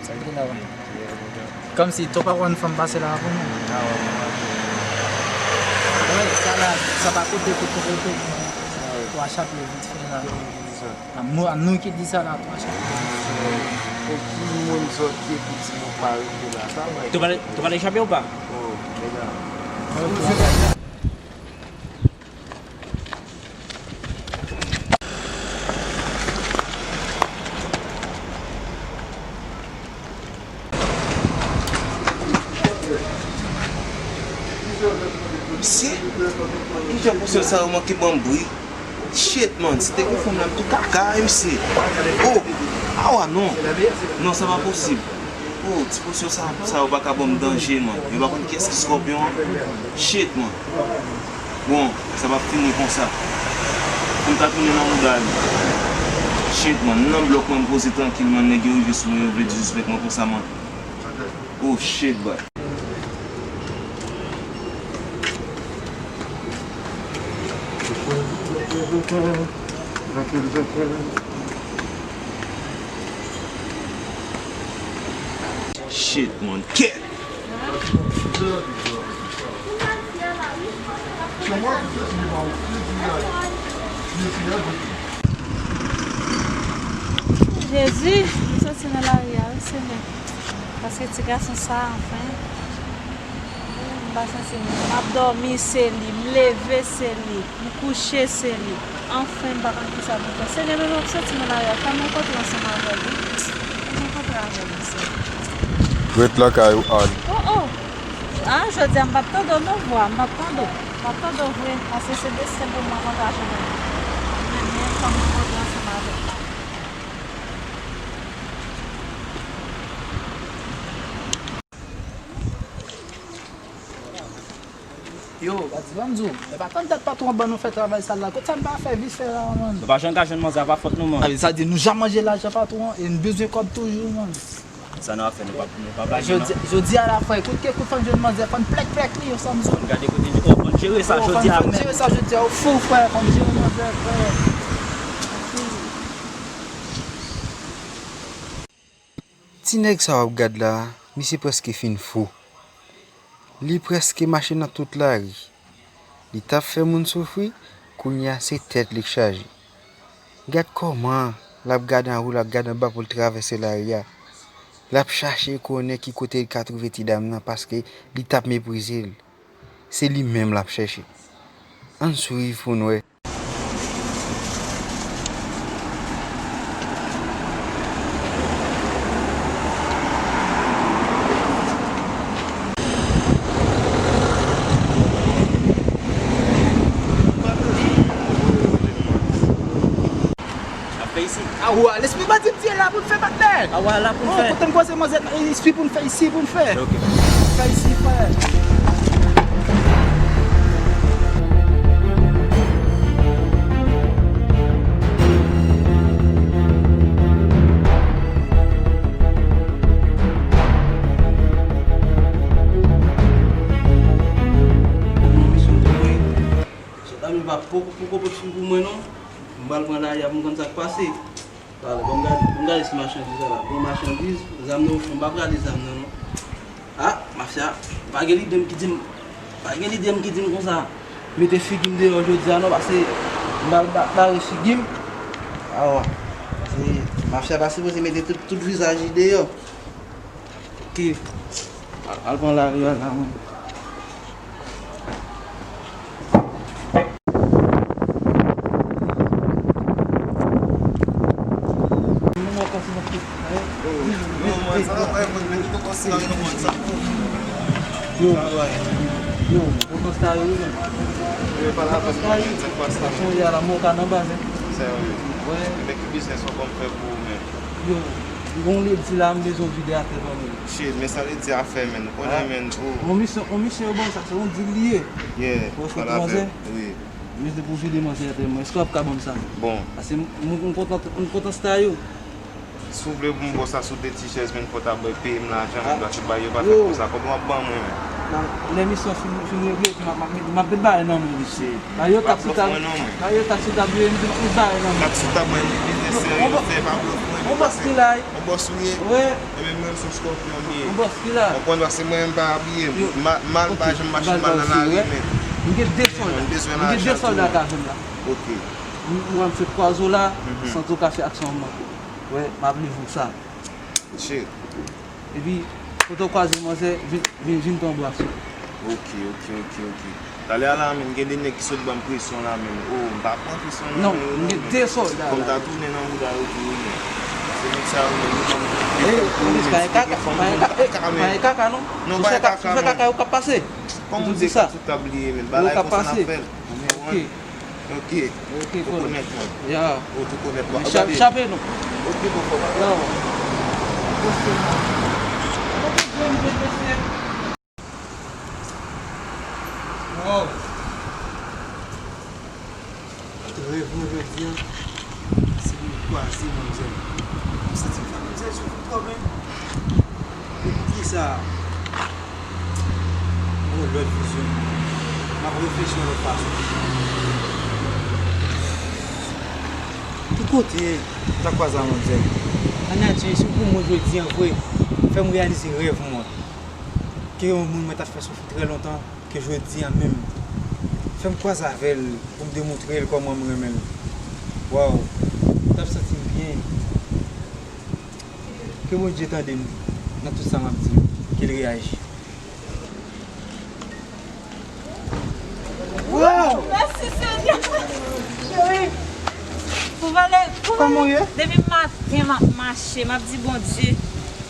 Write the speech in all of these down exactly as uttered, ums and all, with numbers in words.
Sa k gen la, wi. Kòmsi tou pa konn fanm pase la pou nou. Wi, sa la, sa pa kote pou tou kote. Twa chaplè vit fè la. Ki moun ki di sa? A nou, a nou ki di sa la, twa chaplè. Pou ki moun sòti epi di nou pa rete la? Sa mwen. Tou pale, tou pale chaplè ou pa? Oh, mesye. Mesye, kijan pou sèl sa yo manke ban m bri? Shit, man, si te gon fanm la, m tou kaka, mesye. Oh, awa, non. Non, sa pa posib. Oh, ti posyon sa, sa yo pa ka ban m danje, man. Yo pa konn kiyès ki Scorpion an. Shit, man. Bon, sa p ap fini konsa. Pou m ta tounen nan mouda li. Shit, man. M nan blòk mwen, m poze trankil, man. Nèg yo rive sou mwen, yo vle disrespect mwen konsa, man. Oh, shit, boy. Shit, man. Kèt! Jezi, m soti nan lari a, wi, Senyè. Paske ti gason sa, anfen, m pa santi m, m ap dòmi, se li, m leve, se li, m kouche, se li. Anfen, m pa konn kisa pou m fè. Senyè, men m ap soti nan lari a, fè m rankontre ansanm avè l, wi. Fè m rankontre avè l, Senyè. Ret lakay ou, Ann. Oh, oh! Ah, jodi a, m p ap tande w non, vwa, m p ap tande w. M p ap tande w vre, paske se desten pou m rankontre avè l. Men, men, fè m rankontre ansanm avè l. Yo, gad sa m di w. E pa tann dat patwon ban nou fè travay sal la. Kot sa n pa fè vit fè la, man? Nou pa janm ka jwenn manzè, a pa fòt nou, man. Sa vle di nou janm manje lajan patwon an e n bezwen kòb toujou, man. Sa nou ap fè, nou pa, nou pa blagen, non. Jodi, jodi a la, frè, kout ke kout fò n jwenn manzè, fò n plèk plèk li, yo, sa m di w. Fò n gade kote n, oh, fò n jere sa jodi a menm. Fò n jere sa jodi a, ou fou, frè, fò n jere manzè, frè. Ti nèg sa w ap gad la, misye prèske fin fou. Li prèske mache nan tout lari. Li t ap fè moun soufri, kounye a se tèt li k chaje. Gad kòman l ap gade anwo, l ap gade anba pou l travèse lari a. L ap chache konnen ki kote l ka twouve ti dam nan paske li t ap meprize l. Se li menm l ap chèche. Ann swiv pou n wè. N ap fè isi. Awa, lespri bandi m di e la pou n fè, patnè. Awa, la pou n fè. Kote m kwè se manzè, isi pou n fè, isi pou n fè. Ok. Fè isi, frè. Sot la, men pa poko, poko pot fin pou mwen, non. M pral pran lari a pou m konn sa k pase. Pale, ban m gade, ban m gade si machandiz la la. Bon, machandiz, zam nan, m pa prale zam nan, non. Ah, mafya, pa gen lidè m ki di m, pa gen lidè m ki di m konsa. Mete figi m deyò jodi a, non, paske m pral ba-, bare figi m. Awa. Se, mafya pa sipoze mete tout, tout vizaj li deyò. Ok. Al, al pran lari a la, mwen. Yo, yo, poko sa yo, men. Poko sa yo. Sa yo ya la, mwen ka nan baz, hein. Sèvi. Wè. Ebyen, ki biznis w konn fè pou ou menm? Yo, gon ledi la, m bezwen vide atè ban mwen. Shit, men sa ledi a fè, menn. Ou konnen, menn, ou. On misyon, on misyon yo ban sa, se on dil li ye. Yeah, ou fè manzè? Wi. Misye pou vide manzè atè mwen. Èske w ap ka ban m sa? Bon. Paske m, m, m kontan, m kontan style yo. Si w vle pou m ba w sa sou de ti chèz, menn, fò w ta bay, peye m lajan, menn, paske bagay yo pa fèt konsa. Kòman w ap ban mwen, menn? Nan, lè misyon fin, fin regle, m ap, m ap, m ap met bagay nan men misye. Bagay yo tap sou tab, bagay yo tap sou tab, yo, m di m tout bagay nan men. Tap sou tab, mwen, m biznis serye, fè pa blòf mwen. Yon bòs ki la, wi. Yon bòs ou ye? Wi. Ebyen, mwen menm se yon skòpyon m ye. Yon bòs ki la. Ou konprann, paske mwen menm m pa abiye m. Yo, mal, mal pa janm mache mal nan lari, men. M gen de sòlda. M gen de sòlda k avè m la. Ok. M, mwen, m fè kwaze w la, santi w ka fè aksyon an manke. Wi, m ap livre w sa. Mesye. Epi, kote w kwaze manzè, vin, vin, vin pran bwa sou. Ok, ok, ok, ok. Talè a la, menm, gen de nèg ki sot ban m presyon la, menm. Oh, m pa pran presyon nan men yo, non, men. Non, m gen de sòlda la. Fò m ta tounen nan bouda yo tou, wi, men. Se nèg sa yo, menm, yo ban m de fèy pou yo, men. Pa gen kaka, pa gen kaka, non. Non, pa gen kaka, non. Si w fè kaka, yo k ap pase. Kòm ou di, sa, tout ap bliye, men. Bagay konsa n ap fè l. Ok. Ok. Ok, ou konèt mwen. Ya. Ou tou konèt mwen. Gade. Chape nou. Ok, bon, fò pa. Ya. Wow. Rèv mwen jodi a, se pou m kwaze manzè. M santi m fè manzè soufri twòp, en. Epi sa, yon lòt vizyon. M ap reflechi yon lòt fason. Ki kote m ta kwaze a manzè? Manager, si w pou mwen jodi an vre, fè m reyalize rèv mwen. Ke yon moun mwen t ap fè soufri trè lontan, ke jodi a menm, fè m kwaze avè l pou m demontre l kòman m renmen l. Waw, m t ap santi m byen. Ke Bondye tande m nan tout sa m ap di yo, ke l reyaji. Waw! Mèsi, Senyè! Cheri! Pou valè, pou valè. Kòman w ye? Depi maten, m ap mache, m ap di, Bondye,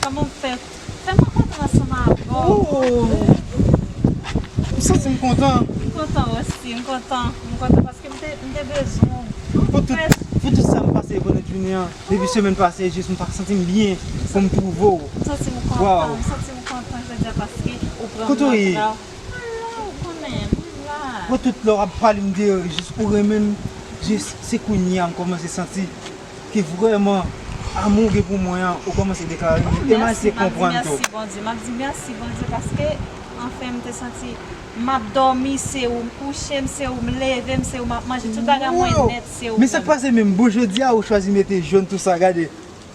kòman m fè? Fè m rankontre ansanm avè w. Oh! M santi m kontan. M kontan osi, m kontan. M kontan paske m te, m te bezwen w. Pou tout, pou tout sa m pase pandan jounen an, depi semèn pase, jis m pa santi m byen pou m twouve w. M santi m kontan, m santi m kontan jodi a paske ou pran m nan bra w. Ou konnen, m la. Pou tout lè w ap pale m de jis ou renmen m, jis se kounye a m kòmanse santi ke vrèman amou w gen pou mwen an, ou kòmanse deklare m li, e m a eseye konprann tou. Mèsi, m ap di mèsi Bondye. M ap di mèsi Bondye paske anfen m te santi m ap dòmi, se ou, m kouche, m se ou, m leve, m se ou, m ap manje, tout bagay mwen nèt, se ou menm. Men sa k pase menm, bon, jodi a ou chwazi mete jòn tou sa, gade.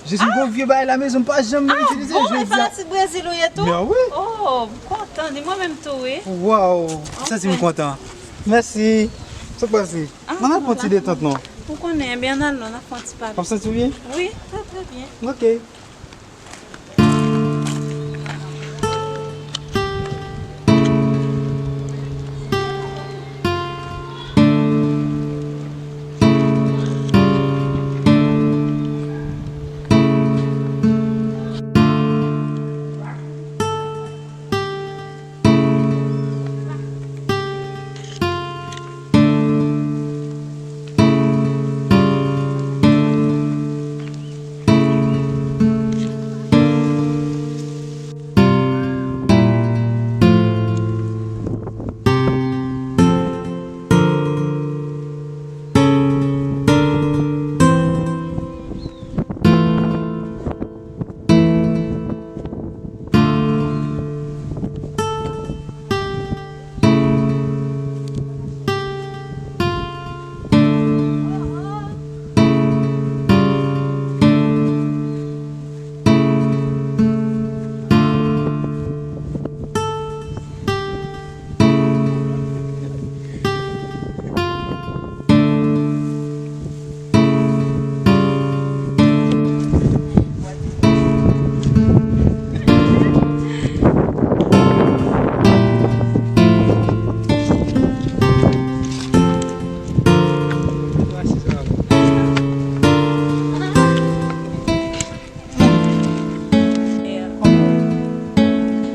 Jis m gon vye bagay la mezon, m pa janm itilize, jodi a. Ah bon, e pa ti Brezil ou ye tou? Men wi. Oh, m kontan, ni mwen menm tou, wi. Waw, m santi m kontan. Mèsi. Sa k pase? Ah, m ap pran ti detant non. Ou konnen, ebyen, ann al non, n ap fè yon ti pale. W ap santi w byen? Wi, trè, trè byen. Ok.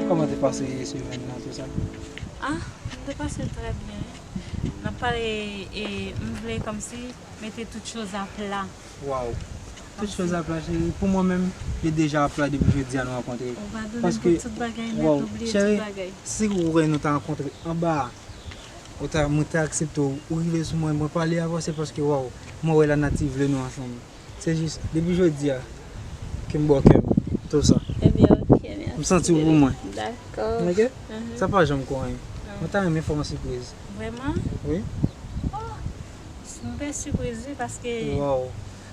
Kòman te pase semèn nan, tou sa? Ah, m te pase l trè byen. N ap pale, e, m vle kòmsi mete tout choz a pla. Waw. Tout choz a pla, cheri. Pou mwen menm, yo deja a pla depi jodi a nou rankontre. Ou padone m pou tout bagay nèt, ou bliye tout bagay. Cheri, si ou wè nou ta rankontre anba a, ou ta, mwen te aksepte w, ou rive sou mwen, mwen pale avè w, se paske, waw, mwen wè lanati vle nou ansanm. Se jis, depi jodi a, ke m ba w kè m, tou sa. Ebyen, ok, mèsi. M santi w pou mwen. Dakò. Ok? Mhm. Sa pa janm ko anyen. Non. Mwen ta renmen fè w yon sipriz. Vrèman? Wi. Oh, m byen sipriz, wi, paske... Waw.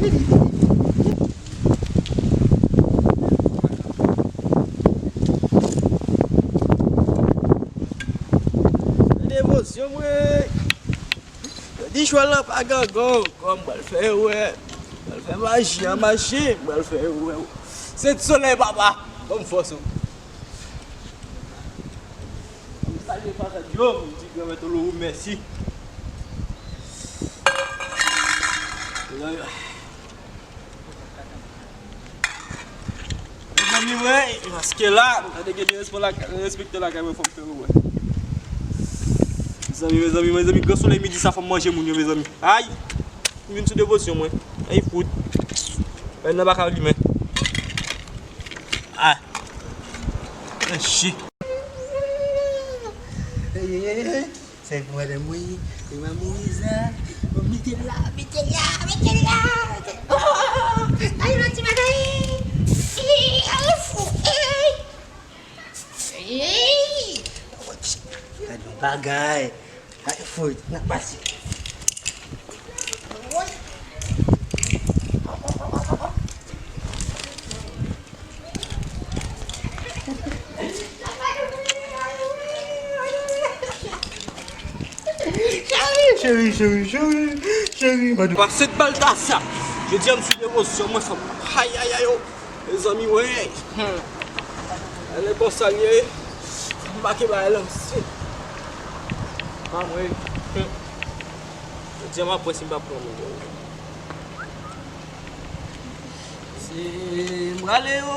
Vini, vini, vini. Devosyon mwen. Yo di chwal lan pa gangan ankò, m pral fè yo wè. M pral fè maji an mache, m pral fè yo wè. Sent Solèy papa, ban m fòs ou. M salye Father Joe, m di Granmèt Olowood mèsi. Mezanmi, mwen, paske la, m tande gen de respon la, respekte lakay mwen, fò m fè yo wè. Mezanmi, mezanmi, mezanmi, gran solèy midi sa, fò m manje moun yo, mezanmi. Ay! M vin sou devosyon, mwen. Ay, fout. Ay, nan baka limen. Ah. Ay, shit. Hey, hey, hey, hey. Sa e pou madanm mwen ye. E manmi Liza. Bon, mete l la, mete l la, mete l la, mete l. Oh! Ay, yon ti bagay. Ey, ay, fou. Ey! Ey! Gad yon bagay. Ay, fou, n ap pase. Cheri, cheri, cheri, cheri, cheri, madou. Pase Baltasa. Jodi a m sou devosyon, mwen fè m. Ay, ay, ay, oh. Mezanmi, mwen. Hmm. Alè konsa l ye. M pa ke bay lanse. Pa mwen. Hmm. Jodi a m ap wè si m pa pran moun yo. Se m prale yo.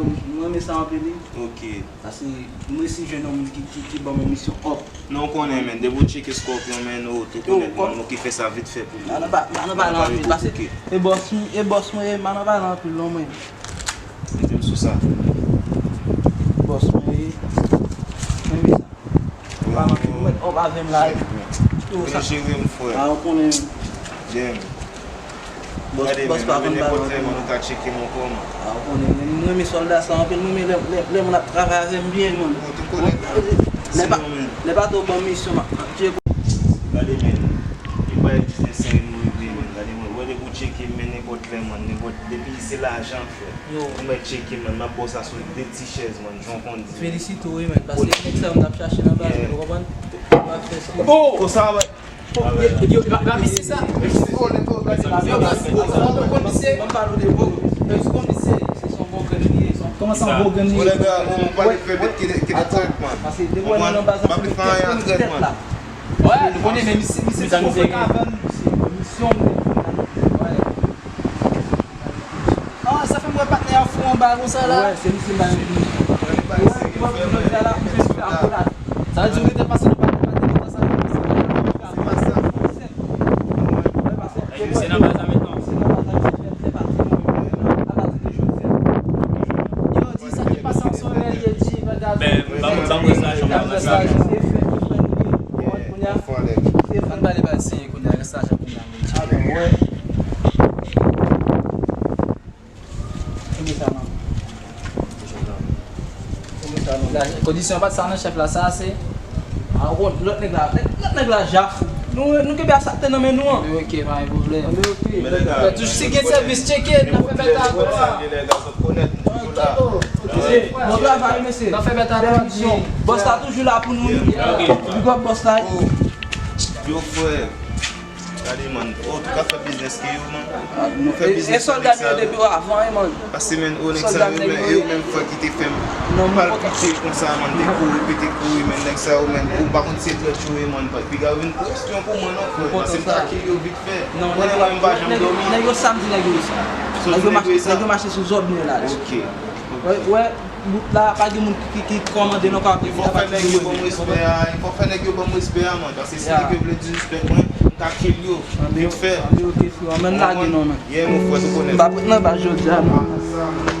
yo, m renmen sa anpil, wi. Ok. Paske m resi jwenn yon moun ki, ki, ki ban m yon misyon up. Non, w konnen, men, depi w tcheke Scorpion, men, ou tou konnen, men, nou ki fè sa vit fè pou nou. Ann pa, ann pa pale anpil, paske e bòs, e bòs mwen ye, m pa nan pale anpil, non, mwen. Mete m sou sa. Bòs mwen ye. Mwen ye sa. Ou pa nan mwen, ou pa vin la. Ou sa. Jere m, frè. A, ou konnen. Damn. Bòs, gade, bòs men, pa konn nenpòt lè, man, ou ka tcheke m ankò, man. A, ou konnen, men, mwen renmen sòlda sa anpil, mwen renmen lè, lè, lè moun ap travay avè m byen, man. Ou tou konnen. Lè pa, lè pa tou ban misyon, m ap tcheke. Gade, men, e pa egziste san yon regle, men. Gade, mwen, wè depi ou tcheke m, men nenpòt lè, man, nenpòt, depi se lajan, frè. Yo. Ou mèt tcheke m, man, m ap ba w sa sou de ti chèz, man, jan w konn di. Felisite w, wi, men, paske nèg sa yo m t ap chache nan baz, ou konprann? M ap fè sa. Oh! Konsa, yo, yo, yo, yo, misye sa. Yo, baz, ou konn misye? Ban m pale w de Vogue. Yo, ou konn misye? Se son bon grenn li ye. Kòman sa, yon bon grenn li ye? Kolega, ou pale fè bèt ki de, ki de trèt, man. Paske depi w nan baz, m ap fè anyen a trèt, man. Wè, nou konnen, men misye, misye se fò frekant avè nou, misye. Misyon m. Wè. Ah, sa fè m wè patnè a fou anba konsa la. Wè, se misye m ba yon misyon. Wè, wè, jodi a la, m fè akolad. Sa vle di ou gentan pase nan patnè, patnè konsa, sa vle di se pa sa. Wè, paske se nan baz la mentnan. Se nan baz la, se fè, fè pati mwen menm, apati de jodi a. Yo, di sa ki pase ansanm, men, yo di, men, gade. Ben, ban m, ban m rès la, janm. Ban m rès la, janm. Se fè, se fè nou ye. Kounye a, se fè. Ann pale baz, se kounye a, rès la, janm. Alò, wè. Kenbe sa, man. Kenbe sa, man. La, kondisyon pa t sa, non, chèf la, sa, se. A, wè, lòt nèg la, lòt nèg la, ja fou. Nou, nou kenbe a sa k te nan men nou an. Ok, pa gen pwoblèm. Toujou, si gen sèvis, tcheke, n ap fè bèt avè w. Bon travay, mesye. N ap fè bèt avè w. Bòs la toujou la pou nou. Big up, bòs la. Yo, frè. Gade, man, ou tou ka fè biznes ke yo, man. Ou fè biznes avèk sa. E sòlda nou yo depi avan, wi, man. Paske, men, ou nèg sa yo, men, yo menm fwa ki te fè m palpite konsa, man, te kouri, pete kouri, men, nèg sa yo, men, ou pa konn se trèt yo ye, man, piga yo vin pran espyon pou mwen, non, frè. Paske m ta kill yo vit fè. Ou konnen mwen, m pa janm dòmi. Nèg yo sa m di nèg yo ye sa. Nèg yo mache, nèg yo mache sou zòd nou la. Ok. Wè, wè, bout la, pa gen moun ki, ki, ki kòmande non, ka ap di. Fò fè nèg yo ban m respè a, fò fè nèg yo ban m respè a, man, paske si nèg yo vle disrespect mwen, m ka kill yo vit fè. Anbe, ok, frè, men lage non, men. Yeah, mon frè, ou konnen. M pa pran nan ba jodi a, non.